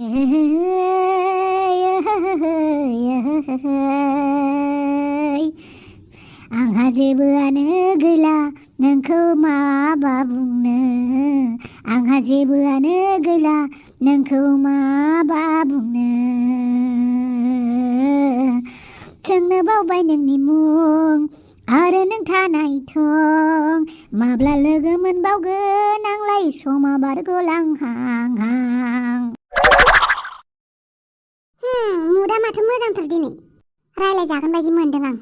आंहा जेबोआनो गैला नोंखौ माबा बुंनो आंहा जेबोआनो गैला नोंखौ माबा बुंनो सोंनो बावबाय नोंनि मुं आरो नों थानाय थं माब्ला लोगो मोनबावगोन आंलाय समा बारग'लांहांहां। मुदा माथो मोजांथार दिनै रायलायजागोन बायदि मोनदों आं।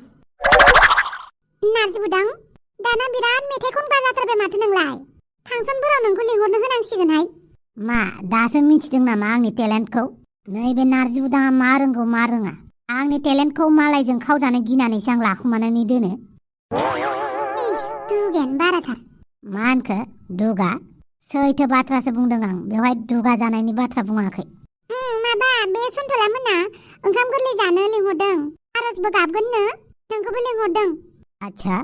नारजि बुदां दाना बिराद मेथाइ खनग्रा जाथारबाय माथो नोंलाय फांसनफोराव नोंखौ लिंहरनो होनांसिगोनहाय। मा दासो मिथिदों नामा आंनि टेलेन्टखौ? नैबे नारजि बुदाङा मा रोंगौ मा रोङा आंनि टेलेन्टखौ मालायजों खावजानो गिनानैसो आं लाखुमानानै दोनो। दुगायानो बाराथार। मा होनखो दुगा? सैथो बाथ्रासो बुंदों आं बेवहाय दुगा जानायनि बाथ्रा बुङाखै। माबा बे सन्थला मोना ओंखाम गोरलै जानो लिंहरदों आरजबो गाबगोननो नोंखौबो लिंहरदों। आच्छा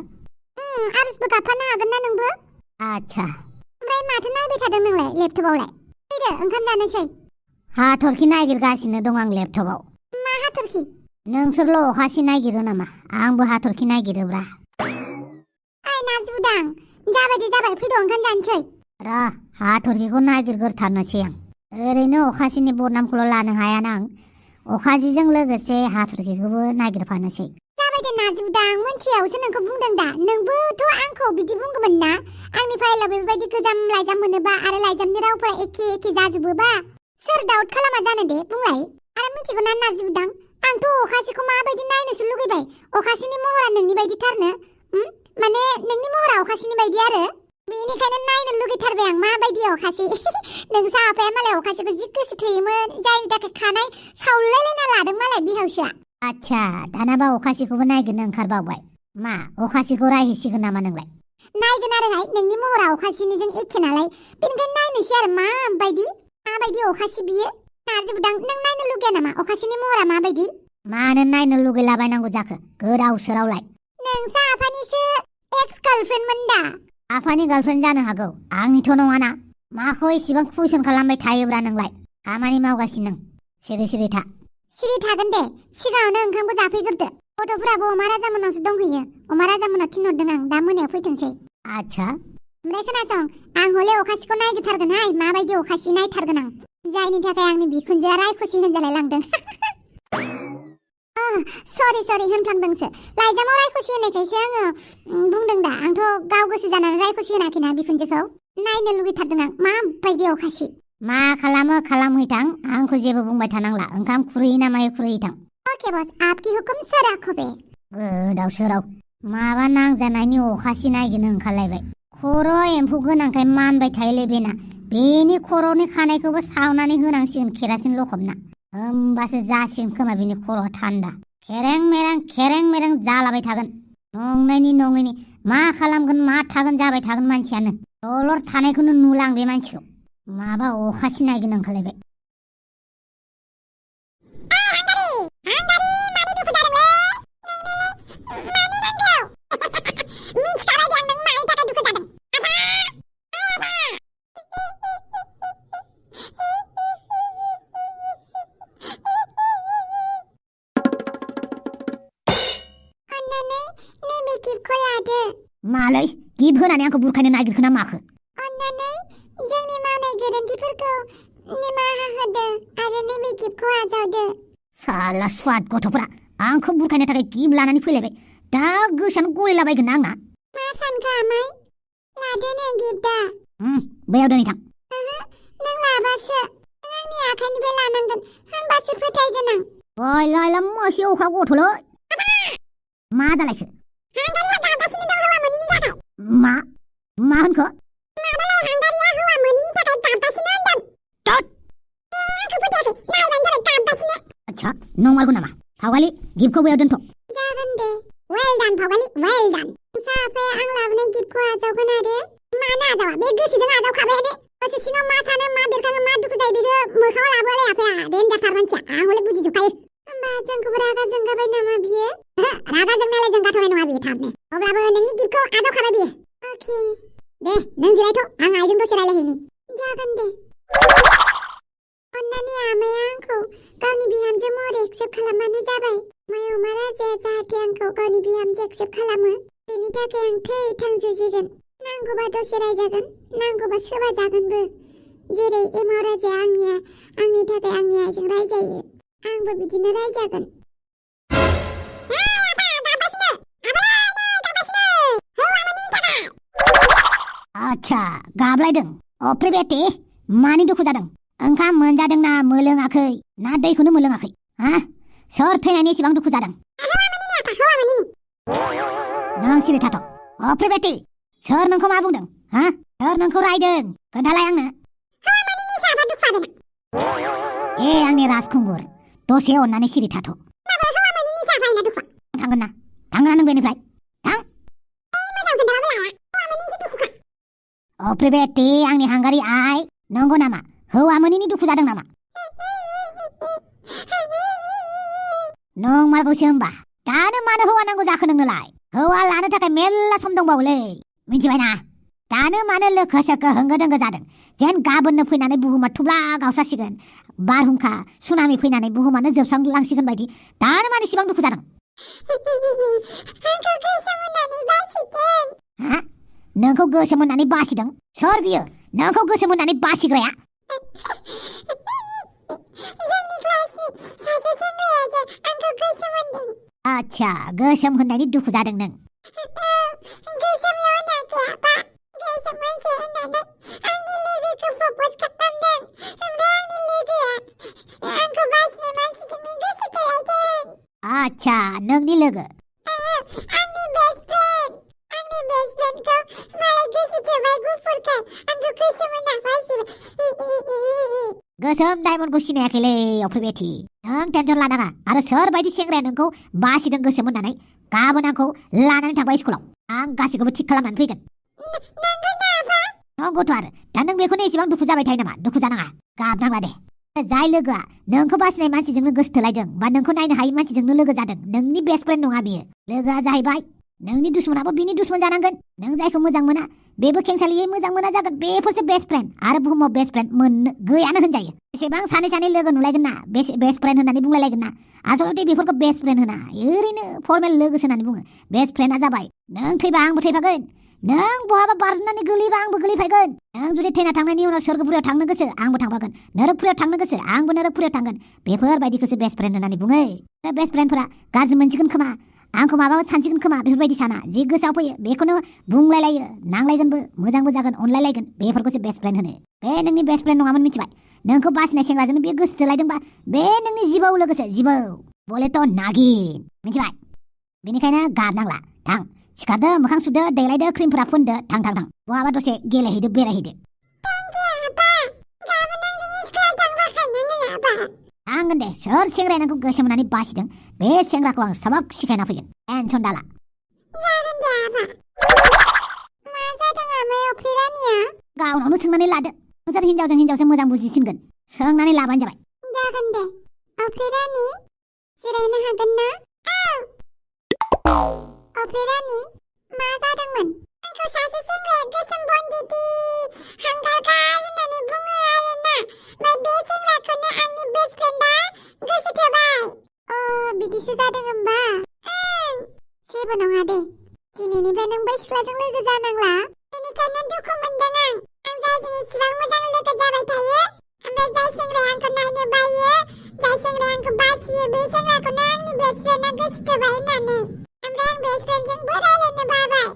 आरजबो गाबफानो हागोन ना नोंबो? आच्छा ओमफ्राय माथो नायबाय थादों नोंलाय लेपटपावलाय? फैदो ओंखाम जानोसै। हाथरखि नागिरगासिनो दं आं लेपटपाव। मा हाथरखि? नोंसोरल' अखासि नागिरो नामा? आंबो हाथरखि नागिरोब्रा। ओइ नारजि बुदां जाबाय फैद' ओंखाम जानोसै। र हाथरखिखौ नागिरगोरथारनोसै आं। ओरैनो अखासिनि बदनामखौल' लानो हायाना आं अखाजिजों लोगोसे हाथरखिखौबो नागिरफानोसै। जाबाय दे नारजि बुदां मोनथियावसो नोंखौ बुंदों दा नोंबोथ' आंखौ बिदि बुंगौमोन ना आंनि फाइलाव बेबायदि गोजाम लाइजाम मोनोबा आरो लाइजामनि रावफोरा एखे जाजोबोबा सोर डाउट खालामा जानो दे बुंलाय। आरो मिथिगौ ना नारजि बुदां आंथ' अखासिखौ माबायदि नायनोसो लुगैबाय अखासिनि महरा नोंनि बायदिथारनो माने नोंनि महरा अखासिनि बायदि आरो बेनिखायनो नायनो लुगैथारबाय आं माबायदि अखासि। नोंसा आफाया मालाय अखासिखौ जि गोसो थोयोमोन जायनि थाखाय खानाय सावलायलायना लादों मालाय बिहावसोआ। आच्छा दानाबा अखासिखौबो नायगिरनो ओंखारबावबाय। मा अखासिखौ रायहैसिगोन नामा नोंलाय? नायगोन आरोहाय नोंनि महरा अखासिनिजों एखे नालाय बेनिखायनो नायनोसै आरो माबायदि अखासि बियो। नारजि बुदां नों नायनो लुगैया नामा अखासिनि महरा माबायदि? मानो नायनो लुगैलाबायनांगौ जाखो गोदाव सोरावलाय? नोंसा आफानिसो एक्स गार्लफ्रेन्डमोन दा? आफानि गार्लफ्रेन्ड जानो हागौ आंनिथ' नङाना। माखौ इसेबां कुइसन खालामबाय थायोब्रा नोंलाय? खामानि मावगासिनो नों सिरि था। सिरि थागोन दे सिगाङावनो ओंखामखौ जाफैग्रोदो। गथ'फोराबो अमा राजामोननावसो दंहैयो अमा राजामोननाव थिनहरदों आं दा मोनायाव फैथोंसै। आच्छा ओमफ्राय खोनासं आं हले अखासिखौ नायगिरथारगोनहाय माबायदि अखासि नायथारगोन आं जायनि थाखाय आंनि बिखुनजोआ रायखुसि होनजालाय लांदों। सरि होनफ्लांदोंसो लाइजामाव रायखुसि होनायखायसो आङो बुंदों दा आंथ' गाव गोसो जानानै रायखुसि होनाखैना बिखुनजोखौ नायनो लुगैथारदों आं माबायदि अखासि। मा खालामो खालामहैथां आंखौ जेबो बुंबाय थानांला ओंखाम खुरैयो ना मायो खुरैथां। अके बस आपकी हुकुम सर आंखौ बे। गोदाव सोराव माबा नांजानायनि अखासि नागिरनो ओंखारलायबाय। खर' एम्फौ गोनांखाय मानबाय थायोलै बेना बेनि खर'नि खानायखौबो सावनानै होनांसिगोन केरासिन लखबना होमबासो जासिगोन खोमा बेनि खर'आ थान्दा। खेरें मेरें जालाबाय थागोन नंनायनि नङैनि मा खालामगोन मा थागोन जाबाय थागोन मानसियानो दलर थानायखौनो नुला आं बे मानसिखौ माबा अखासि नागिरनो ओंखारलायबाय। मालै गिफ्ट होनानै आंखौ बुरखायनो नागिरखो ना माखो? अन्नानै जोंनि मावनाय गोरोन्थिफोरखौ निमाहा होदो आरो नैबे गिफ्टखौ आजावदो। साला स्वाद गथ'फोरा आंखौ बुरखायनो थाखाय गिफ्ट लानानै फैलायबाय दा गोसोआनो गलिलाबायगोन ना आंना। मा सानखो आमाय लादो नों गिफ्टआ। बैयाव दोनहैथां। नों लाबासो नों आंनि आखाइनिफ्राय लानांगोन होमबासो फोथायगोन आं। लायला मोसे अखा गथ'लै मा जालायखो? मा होनखो? माबालाय हांगारिया हौवा मोनैनि थाखाय गाबगासिनो होनदों। आंखौ फोथायाखै नायबानो जाबाय गाबगासिनो। आच्छा नंमारगौ नामा? फावगालि गिफ्टखौ बैयाव दोनथ'। जागोन दे वेल डान फावगालि वेल डान। नोंसा आफाया आं लाबोनाय गिफ्टखौ आजावगोन आरो मानो आजावा बे गोसोजों आजावखाबायानो गोसो सिङाव मा सानो मा बेरखाङो मा दुखु जायो बेखौ मोखाङाव लाबोआलै आफाया देनजारथार मानसिया आं हले बुजिजोबखायो। होमबा जोंखौबो रागा जोंगाबाय नामा बियो? रागा जोंनायलाय जोंगाथ'नाय नङा बियो थाबनो अब्लाबो नोंनि गिफ्टखौ आजावखाबाय बियो। अके दे नों जिरायथ' आं आइजों दसे रायलायहैनि। जागोन दे। अन्नानै आमाया आंखौ गावनि बिहामजो महरै एक्सेप्ट खालामबानो जाबाय। मायावमा राजाया जाहाथे आंखौ गावनि बिहामजो एक्सेप्ट खालामो, बेनि थाखाय आं थै-थां जुजिगोन। नांगौबा दसे रायजागोन, नांगौबा सोबा जागोनबो। जेरै एमाव राजाया आंनि थाखाय आंनि आइजों रायजायो, आंबो बिदिनो रायजागोन। आच्छा, गाबलायदों। अफ्रि बेटी, मानि दुखु जादों? ओंखाम मोनजादोंना मोलोङाखै ना दैखौनो मोलोङाखै? हा? सोर थैनायनि एसेबां दुखु जादों? नों सिरि थाथ'। अफ्रि बेटी, सोर नोंखौ मा बुंदों? हा? सोर नोंखौ रायदों? खोन्थालाय आंनो। ए आंनि राजखुंगुर, दसे अननानै सिरि थाथ'। थांगोन ना? थांगोन ना नों बेनिफ्राय? थां। अफ्रि बेटी, आंनि हांगारि आइ, नंगौ नामा? हौवा मोनैनि दुखु जादों नामा? नंमारगौसो होमबा। दानो मानो हौवा नांगौ जाखो नोंनोलाय? हौवा लानो थाखाय मेल्ला सम दंबावोलै, मिन्थिबायना? दानो मानो लोखो सोखो होंगो दोंगो जादों? जेन गाबोननो फैनानै बुहुमा थुब्ला गावसासिगोन, बारहुंखा सुनामि फैनानै बुहुमानो जोबस्रांलांसिगोन बायदि दानो मानो इसेबां दुखु जादों? हा? नोंखौ गोसोम होननानै बासिदों? सोर बियो नोंखौ गोसोम होननानै बासिग्राया? आच्छा, गोसोम होननायनि दुखु जादों नों? आच्छा, नोंनि लोगो? गोसोम डायमन्डखौ सिनायाखैलै अफ्रि बेटी, नों टेनसन लानाङा। आरो सोर बायदि सेंग्राया नोंखौ बासिदों गोसोम होननानै? गाबोन आंखौ लानानै थांबाय स्कुलाव, आं गासैखौबो थिक खालामनानै फैगोन। नंगौथ' आरो दा नों बेखौनो एसेबां दुखु जाबाय थायो नामा? दुखु जानाङा, गाबनांला दे। जाय लोगोआ नोंखौ बासिनाय मानसिजोंनो गोसो थोलायदों बा नोंखौ नायनो हायै मानसिजोंनो लोगो जादों, नोंनि बेस्ट फ्रेन्ड नङा बियो। लोगोआ जाहैबाय नोंनि दुश्मनाबो बिनि दुश्मन जानांगोन। नों जायखौ मोजां मोना बेबो खेंसालियै मोजां मोना जागोन। बेफोरसो बेस्ट फ्रेन्ड। आरो बुहुमाव बेस्ट फ्रेन्ड मोननो गैयानो होनजायो। एसेबां सानै सानै लोगो नुलायगोन ना, बेस्ट फ्रेन्ड होननानै बुंलायलायगोन ना? आसलथे बेफोरखौ बेस्ट फ्रेन्ड होना, ओरैनो फर्मेल लोगोसो होननानै बुङो। बेस्ट फ्रेन्डआ जाबाय नों थैबा आंबो थैफागोन, नों बहाबा बारजुमनानै गोलैबा आंबो गोलैफागोन, नों जुदि थैना थांनायनि उनाव सोरगोपुरियाव थांनो गोसो आंबो थांफागोन, नरकपुरियाव थांनो गोसो आंबो नरकपुरियाव थांगोन। बेफोरबायदिखौसो बेस्ट फ्रेन्ड होननानै बुङो। बे बेस्ट फ्रेन्डफोरा गाज्रि मोनसिगोन खोमा, आंखौ माबा सानसिगोन खोमा, बेफोरबायदि साना। जि गोसोआव फैयो बेखौनो बुंलायलायो, नांलायगोनबो, मोजांबो जागोन, अनलायलायगोन। बेफोरखौसो बेस्ट फ्रेन्ड होनो। बे नोंनि बेस्ट फ्रेन्ड नङामोन, मिथिबाय? नोंखौ बासिनाय सेंग्राजोंनो बे गोसो थोलायदोंबा बे नोंनि जिबौ लोगोसो, जिबौ बलेथ' नागिन, मिथिबाय? बेनिखायनो गाबनांला। थां, सिखारदो, मोखां सुदो, देलायदो, क्रिमफोरा फुनदो, थां थां थां, बहाबा दसे गेलेहैदो, बेरायहैदो। थांगोन दे। सोर सेंग्राया नोंखौ गोसोम होननानै बासिदों बे सेंग्राखौ आं सबक सिखायना फैगोन, टेनसन दाला। गावनावनो सोंनानै लादो, नोंसोर हिनजावजों हिनजावसो मोजां बुजिसिनगोन, सोंनानै लाबानो जाबाय। जागोन दे। अफ्रि रानि, जिरायनो हागोन ना? अफ्रि रानि, मा जादोंमोन? आंखौ सासे सेंग्राया गोसोम बन्दिति हांगारखाय होननानै बुङो आरोना। ओमफ्राय बे सेंग्राखौनो आंनि बेस्ट फ्रेन्डआ गोसो थोबाय। बिदिसो जादों होमबा? जेबो नङा दे, दिनैनिफ्राय नों बै सिख्लाजों लोगो जानांला। बेनिखायनो दुखु मोनदों आं जायजों इसिबां मोजां लोगो जाबाय थायो। ओमफ्राय जाय सेंग्राया आंखौ नायनो बायो, जाय सेंग्राया आंखौ बासियो, बे सेंग्राखौनो आंनि बेस्ट फ्रेन्डआ गोसो थोबाय होननानै। ओमफ्राय आं बेस्ट फ्रेन्डजोंबो रायलायनो बाबाय।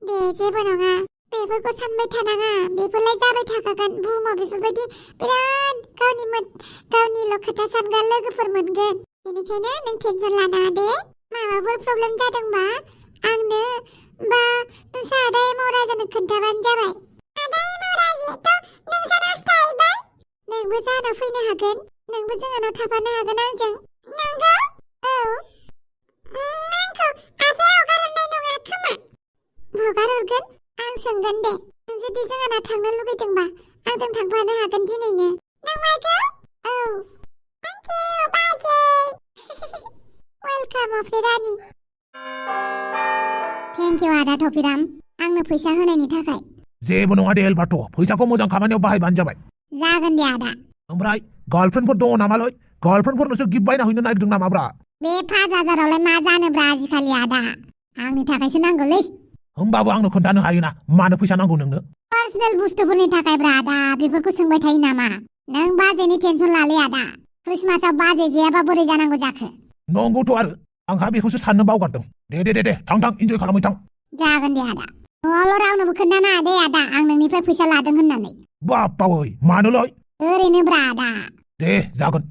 दे, जेबो नङा, बेफोरखौ सानबाय थानाङा, बेफोरलाय जाबाय थाखागोन। बुहुमाव बेफोरबायदि बिराद गावनिल' खोथा सानग्रा लोगोफोर मोनगोन। बेनिखायनो नों टेनसन लानाङा दे। माबाफोर प्रब्लेम जादोंबा आंनो बा नोंसा आदा एमाव राजानो खोन्थाबानो जाबाय। आदा एमाव राजायाथ' नोंसानावसो थाहैबाय। नोंबो जोंहानाव फैनो हागोन, नोंबो जोंहानाव थाफानो हागोन आंजों। नंगौ? औ। आंखौ आफाया हगारहरनाय नङा खोमा? हगारहरगोन, आं सोंगोन दे। नों जुदि जोंहानाव थांनो लुगैदोंबा आंजों थांफानो हागोन दिनैनो। नंमारगौ? औ। थेंक इउ बाजै। वेलकाम अफ्रि रानि। थेंक इउ आदा थफिराम, आंनो फैसा होनायनि थाखाय। जेबो नङा दे एलबार्ट, फैसाखौ मोजां खामानियाव बाहायबानो जाबाय। जागोन दे आदा। ओमफ्राय गार्लफ्रेन्डफोर दङ नामालै गार्लफ्रेन्डफोरनोसो गिफ्ट बायना हैनो नागिरदों नामाब्रा बे 5000आवलाय मा जानोब्रा आजिखालि आदा आंनि थाखायसो नांगौलै होमबाबो आंनो खोन्थानो हायोना मानो फैसा नांगौ नोंनो पार्सनेल बुस्थुफोरनि थाखायब्रा आदा बेफोरखौ सोंबाय थायो नामा नों बाजेनि टेनसन लालै आदा क्रिसमासाव बाजे गैयाबा बोरै जानांगौ जाखो नंगौथ' आरो आंहा बेखौसो साननो बावगारदों दे थां इन्जय खालामै थां जागोन दे आदा न'आवल' रावनोबो खोन्थानाङा दे आदा आं नोंनिफ्राय फैसा लादों होननानै बाप्पावै मानोलै ओरैनोब्रा आदा दे जागोन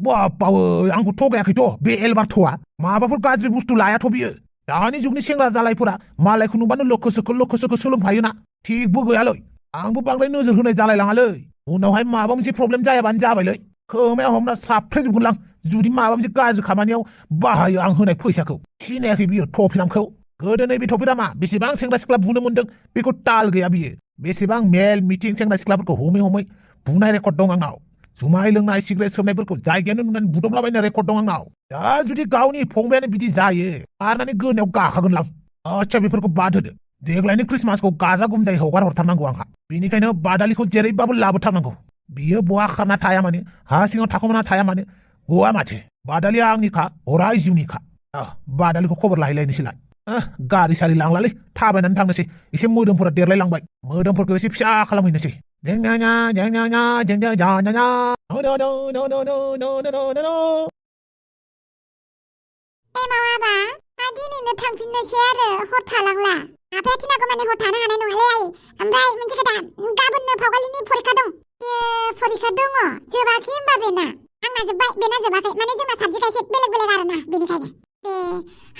बाप्पावै आंखौ थगायाखैथ' बे एलबार्ट'आ माबाफोर गाज्रि बुस्थु लायाथ' बियो दानि जुगनि सेंग्रा जालायफोरा मालायखौ नुबानो लोखो सोखो सोलोंफायोना थिगबो गैयालै आंबो बांद्राय नोजोर होनाय जालायलाङालै उनावहाय माबा मोनसे प्रब्लेम जायाबानो जाबायलै खोमाया हमना साफ्रेजोबगोनलां जुदि माबा मोनसे गाज्रि खामानियाव बाहायो आं होनाय फैसाखौ सिनायाखै बियो टफिरामखौ गोदो नैबे टफिरामा बेसेबां सेंग्रा सिख्ला बुनो मोन्दों बेखौ ताल गैया बियो बेसेबां मेल मिटिं सेंग्रा सिख्लाफोरखौ हमै बुनाय रेकर्ड दं आंनाव जुमाय लोंनाय सिगारेट सोबनायफोरखौ जायगायावनो नुनानै बुदबलाबायनाय रेकर्ड दं आंनाव दा जुदि गावनि फंबायानो बिदि जायो आरनानै गोनायाव गाखागोनलां आच्छा बेफोरखौ बाद होदो देग्लायनि क्रिसमासखौ गाजा गोमजायै हगार हरथारनांगौ आंहा बेनिखायनो बादालिखौ जेरैबाबो लाबोथारनांगौ बियो बहा खारना थाया मानो हा सिङाव थाखोमाना थाया मानो गवा माथो बादालिया आंनिखा अराय जिउनिखा बादालिखौ खबर लाहैलायनोसैलाय गारि सारि लांलालै थाबायनानै थांनोसै एसे मोदोमफोरा देरलायलांबाय मोदोमफोरखौ एसे फिसा खालामहैनोसै ए माबा दिनैनो थांफिननोसै आरो हर थालांला आफाया थिनागौ माने हर थानो हानाय नङालै आइ ओमफ्राय मोनसे खोथा गाबोननो फावगालिनि फरिखा दं फरिखा दङ जोबाखै होमबा बेना आंना जोब्बाय बेना जोबाखै माने जोंना साबजेक्टआ एसे बेलेग आरोना बेनिखायनो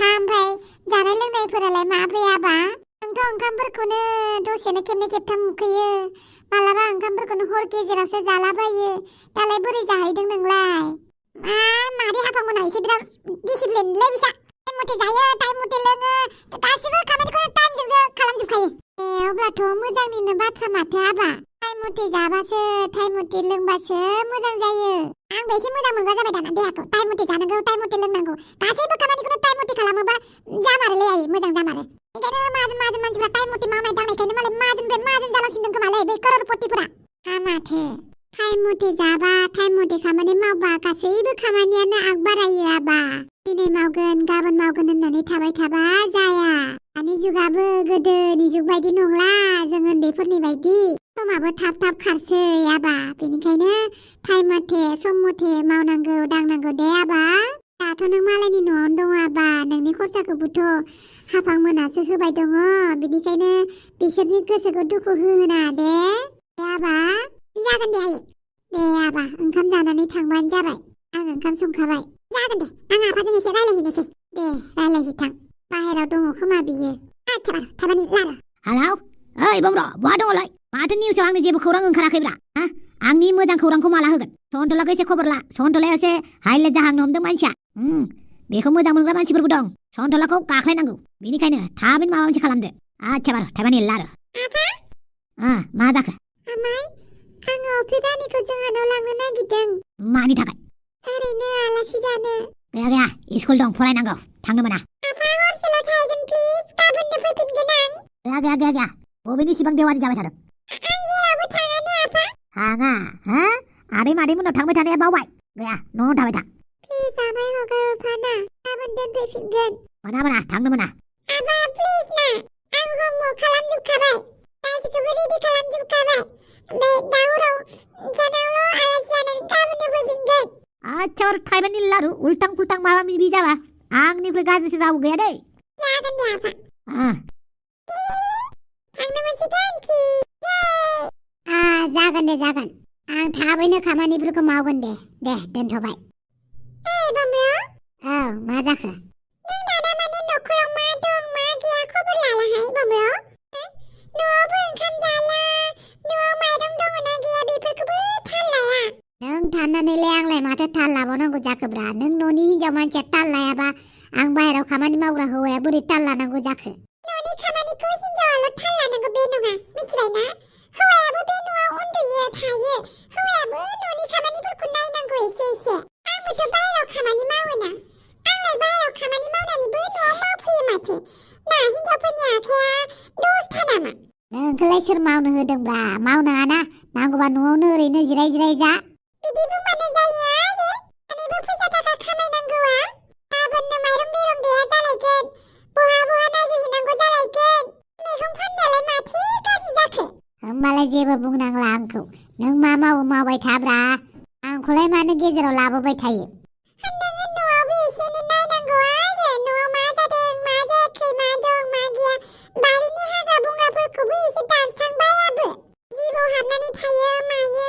ओमफ्राय जानाय लोंनायफोरालाय माब्रै आबा नोंथ' ओंखामफोरखौनो दसेनो खेबनै खेबथाम उखैयो मालाबा ओंखामफोरखौनो हर गेजेरावसो जालाबायो दालाय बोरै जाहैदों नोंलाय मादै हाफांमोना एसे बिराद डिसिप्लिनलै बिसा टाइम मथे जायो टाइम मथे लोङो गासिबो खामानिखौनो टाइमजोंसो खालामजोबखायो अब्लाथ' मोजांनिनो बाथ्रा माथो आबा टाइम मथे जाबासो टाइम मथे लोंबासो मोजां जायो आंबो एसे मोजां मोनग्रा जाबाय दाना देहाखौ टाइम मथे जानांगौ टाइम मथे लोंनांगौ गासैबो खामानिखौनो टाइम मथे खालामोबा जामारोलै आइ मोजां जामारो ओंखायनो माहाजोन मानसिफ्रा टाइम मथे मावनाय दांनायखायनो मालाय माहाजोननिफ्राय माहाजोन जालांसिनदों खोमालै बै करोड़पतिफोरा माथो टाइम मथे जाबा टाइम मथे खामानि मावबा गासैबो खामानियानो आग बारायो आबा दिनै मावगोन गाबोन मावगोन होननानै थाबाय थाबा जाया दानि जुगाबो गोदोनि जुग बायदि नंला जों उन्दैफोरनि बायदि समाबो थाब खारसै आबा बेनिखायनो टाइम मथे सम मथे मावनांगौ दांनांगौ दे आबा दाथ' नों मालायनि न'आवनो दं आबा नोंनि खरसाखौबोथ' हाफां मोनासो होबाय दङ बेनिखायनो बिसोरनि गोसोखौ दुखु होहोना दे आबा जागोन दे आयै दे आबा ओंखाम जानानै थांबानो जाबाय आं ओंखाम संखाबाय जागोन दे आं आफाजों एसे रायलायहैनोसै दे रायलायहैथां बाहेराव दङ खोमा बियो आच्छा बार थाबानि लारा हेलौ ओइ बम्र बहा दङलाय माथो निउसआव आंनि जेबो खौरां ओंखाराखैब्रा आंनि मोजां खौरांखौ माला होगोन सनथलाखौ एसे खबर ला सनथलाया एसे हाइलाइट जाहांनो हमदों मानसिया बेखौ मोजां मोनग्रा मानसिफोरबो दं सनथलाखौ गाख्लायनांगौ बेनिखायनो थाबैनो माबा मोनसे खालामदो आच्छा बार थाबानि लारा मा जाखो आमाय आङो अफ्रिरानिखौ जोंहानाव लांनो नागिरदों मानि थाखाय ओरैनो आलासि जानो गैया स्कुल दं फरायनांगौ थांनो मोना आफा हरसेल' थाहैगोन प्लिज गाबोननो फैफिनगोन आं गैया बबेनि सिबां देवानि जाबाय थादों आं जेरावबो थाङानो आफा थाङा आदै मादै मोनाव थांबाय थानाया बावबाय गैया न'आव थाबाय था प्लिज आमाय हगार हरफाना गाबोन दोनफैफिनगोन मोना थांनो मोना आबा प्लिज ना आं होमवर्क खालामजोबखाबाय गासिखौबो रेडि खालामजोबखाबाय बे दाउराव जानावल' आलासि जानानै गाबोननो फैफिनगोन आच्छा थाइबानि लारु उल्टां पुल्टां माबा मिबि जाबा आंनिफ्राय गाज्रिसिन रावबो गैया दै जागोन दे आफा थांनो मोनसिगोन खि जागोन आं थाबैनो खामानिफोरखौ मावगोन दे दोनथ'बाय बम्र औ मा जाखो नों दाना माने न'खराव मा दं मा गैया खबर लालाहाय बम्र न'आवबो ओंखाम जाला न'आव माइरं दङ ना गैया बेफोरखौबो थाल लाया नों थानानैलाय आंलाय माथो थाल लाबावनांगौ जाखोब्रा नों न'नि हिनजाव मानसिया ताल लायाबा आं बाहेराव खामानि मावग्रा हौवाया बोरै ताल लानांगौ जाखो न'नि खामानिखौ हिनजावाल' थाल लानांगौ बे नङा मिथिबायना हौवायाबो बे न'आव उन्दुयो थायो हौवायाबो न'नि खामानिफोरखौ नायनांगौ एसे आंबोथ' बाहेराव खामानि मावोना आंलाय बाहेराव खामानि मावनानैबो न'आव मावफैयो माथो ना हिनजावफोरनि आखाया दसथा नामा नोंखौलाय सोर मावनो होदोंब्रा मावनाङाना नांगौबा न'आवनो ओरैनो जिराय जा नोंमालाय जेबो बुंनांला आंखौ नों मा मावो मावबाय थाब्रा आंखौलाय मानो गेजेराव लाबोबाय थायो न'आवबो एसे एनै नायनांगौ आरो न'आव मा जादों मा जायाखै मा दं मा गैया बारिनि हाग्रा बंग्राफोरखौबो एसे दानस्रांबाय आबो जिबौ हाबनानै थायो मायो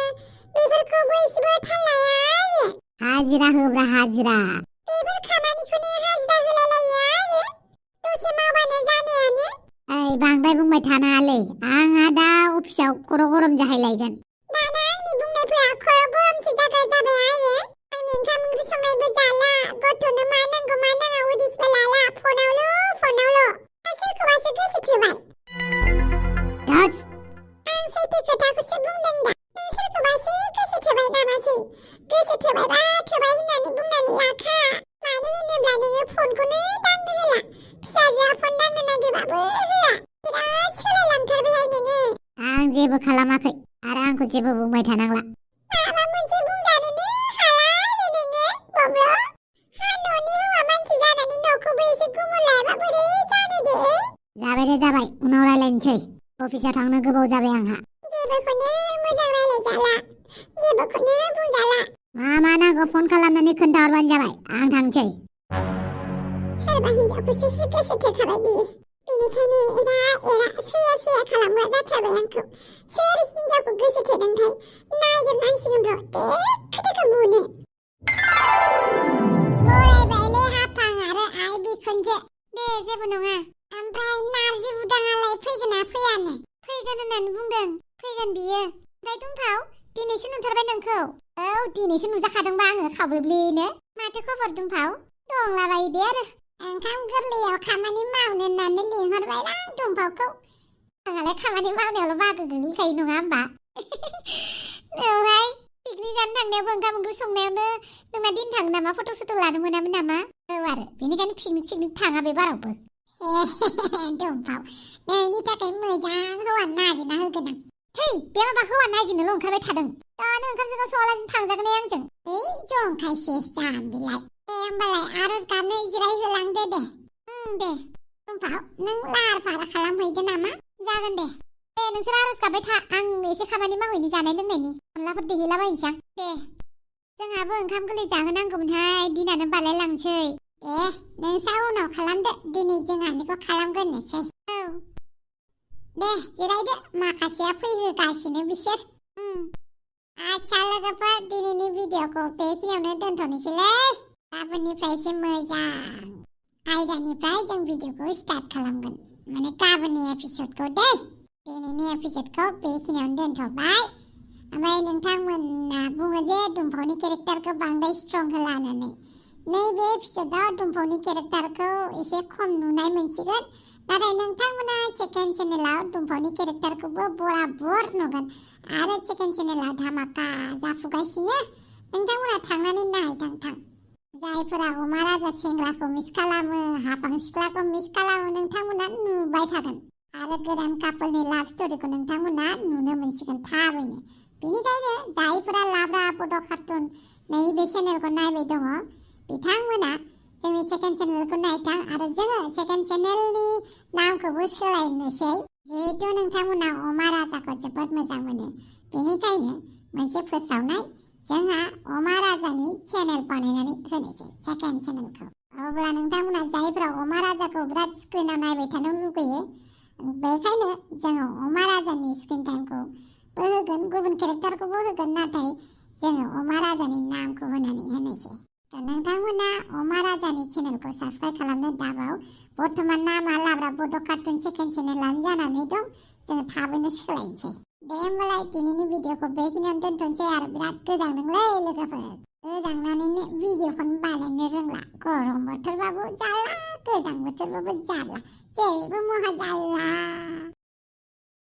बेफोरखौबो एसेबो थाल लाया आरो हाजिरा होब्रा हाजिरा बेफोर खामानिखौनो हाजिरा होलायलायो आरो दसे मावबानो जानायानो ओइ बांद्राय बुंबाय थानाङालै आंहा दा अफिसाव खर' गरम जाहैलायगोन दाना आंनि बुंनायफोरा खर' गरमसो जाग्रा जाबाय आरो आंनि ओंखाम ओंख्रि संनायबो जाला गथ'नो मा नांगौ मा नाङा उदिसबो लाला फनावल' आं सोरखौबासो गोसो थोबाय आं सैथो खोथाखौसो बुंदों दा नों सोरखौबासो गोसो थोबाय नामासै गोसो थोबायबा थोबाय होननानै बुंनानै लाखा मानो होनोब्ला नोङो फनखौनो दांनो होला फिसाजोआ फन दांनो नागिरबाबो होआ बिराद सोलायलांथारबायहाय नोङो आं जेबो खालामाखै आरो आंखौ जेबो बुंबाय थानांला माबा मोनसे बुंजानोनो हाला आरो नोङो बब्र' हा न'नि हौवा मानसि जानानै न'खौबो एसे गुमुर लायाबा बोरै जानो दे जाबाय उनाव रायलायनोसै अफिसाव थांनो गोबाव जाबाय आंहा जेबोखौनो मोजां रायलायजाला जेबोखौनो बुंजाला मा नांगौ फन खालामनानै खोन्थाहरबानो जाबाय आं थांसै सोरबा हिनजावखौसो गोसो थोखाबाय बियो बेनिखायनो एरा सैया खालामग्रा जाथारबाय आंखौ सोर हिनजावखौ गोसो थोदोंथाय नायगिरनांसिगोन र' देखो बुनो बोरायबायलै हाफां आरो आइ बिखुनजो दे जेबो नङा ओमफ्राय नारजि बुदाङालाय फैगोना फैयानो फैगोन होननानै बुंदों फैगोन बियो ओमफ्राय दुमफाव दिनैसो नुथारबाय नोंखौ औ दिनैसो नुजाखादोंबा आङो खावब्लेब्लेनो माथो खबर दुमफाव दंलाबायो दे आरो ओंखाम गोरलैयाव खामानि मावनो होननानै लिंहरबायलां दुमफावखौ आंहालाय खामानि मावनायावल' बाहागो गोग्लैखायो नङा होमबा बेवहाय पिकनिक जानो थांनायावबो ओंखाम ओंख्रि संनायावनो नोंना दिन थाङो नामा फट' सट' लानो मोनामोन नामा औ आरो बेनिखायनो पिकनिक थाङा बे बारावबो दुमफाव नोंनि थाखाय मोजां हौवा नागिरना होगोन आं थै बे माबा हौवा नागिरनोल' ओंखारबाय थादों दानो ओंखाम जोंखाम सङालासिनो थांजागोन आंजों जंखायसे जाम्बिलाय होमबालाय आरज गाबनो जिरायहोलांदो दे दे दुमफाव नों लाहार फाहार खालामहैदो नामा जागोन दे नोंसोर आरज गाबबाय था आं एसे खामानि मावहैनि जानाय लोंनायनि अनलाफोर देहैलाबायनोसै आं दे जोंहाबो ओंखाम गोरलै जाहोनांगौमोनहाय दिनानो बालायलांसै नोंसा उनाव खालामदो दिनै जोंहानिखौ खालामग्रोनोसै औ दे जिरायदो माखासेया फैहोगासिनो बिसोर आच्छा लोगोफोर दिनैनि भिडिअखौ बेखिनियावनो दोनथ'नोसैलै गाबोननिफ्रायसो मोजां आयदानिफ्राय जों भिडिअखौ स्टार्ट खालामगोन माने गाबोननि एपिसोडखौ दे दिनैनि एपिसोडखौ बेखिनियावनो दोनथ'बाय ओमफ्राय नोंथांमोना बुङो जे दुमफावनि केरेक्टारखौ बांद्राय स्ट्रं होला होननानै नैबे एपिसोडआव दुमफावनि केरेक्टारखौ एसे खम नुनाय मोनसिगोन नाथाय नोंथांमोना सेकेन्ड चेनेलाव दुमफावनि केरेक्टारखौबो बराबर नुगोन आरो सेकेन्ड चेनेलाव धामाका जाफुगासिनो नोंथांमोना थांनानै नायथां जायफोरा अमा राजा सेंग्राखौ मिस खालामो हाफां सिख्लाखौ मिस खालामो नोंथांमोना नुबाय थागोन आरो गोदान कापोलनि लाभ स्ट'रिखौ नोंथांमोना नुनो मोनसिगोन थाबैनो बेनिखायनो जायफोरा लाब्रा बड' कार्टुन नैबे चेनेलखौ नायबाय दङ बिथांमोना जोंनि सेकेन्ड चेनेलखौ नायथां आरो जोङो सेकेन्ड चेनेलनि नामखौबो सोलायनोसै जिहेतु नोंथांमोना अमा राजाखौ जोबोद मोजां मोनो बेनिखायनो मोनसे फोसावनाय जोंहा अमा राजानि चेनेल बानायनानै होनोसै सेकेन्ड चेनेलखौ अब्ला नोंथांमोना जायफोरा अमा राजाखौ बिराद स्क्रिनाव नायबाय थानो लुगैयो बेखायनो जोङो अमा राजानि स्क्रिन टाइमखौबो होगोन गुबुन केरेक्टारखौबो होगोन नाथाय जोङो अमा राजानि नामखौ होनानै होनोसै नोंथांमोना अमा राजानि चेनेलखौ साबस्क्राइब खालामनो दाबाव बर्थमान नामा लाब्रा बड' कार्टुन सेकेन्ड चेनेलानो जानानै दं जोङो थाबैनो सोलायनोसै दे होमबालाय दिनैनि भिडिअखौ बेखिनियावनो दोनथ'नोसै आरो बिराद गोजांदोंलै लोगोफोर गोजांनानैनो भिडिअखौनो बानायनो रोंला गरम बोथोरबाबो जाला गोजां बोथोरबाबो जाला जेरैबो महा जाला